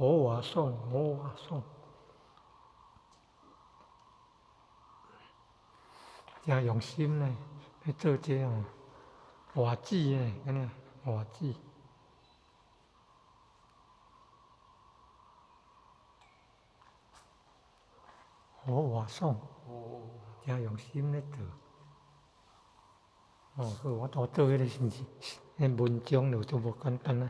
好話爽，好話爽，誠用心呢，咧做這哦，畫紙呢，按呢畫紙。好話爽，哦，誠用心咧做。哦，好，我拄做彼個是毋是？彼文章就都無簡單啊。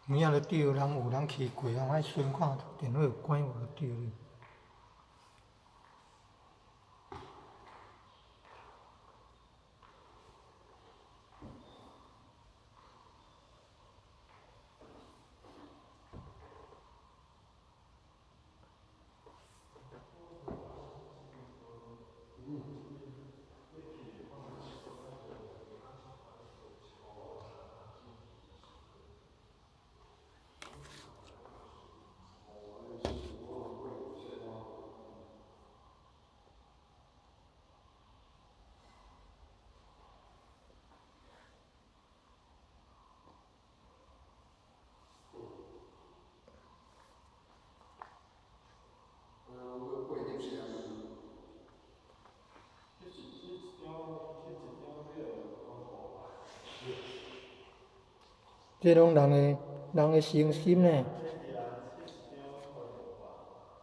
有影就對，人有人去過啊，愛巡看電話有關無就對了。這攏人的人的誠心呢，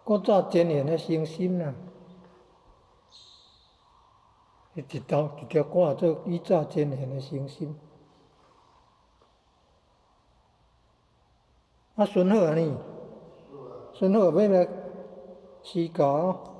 古早真賢的誠心啦，伊一道一條歌做以早真賢的誠心。啊，孫好啊呢？孫好欲來試教。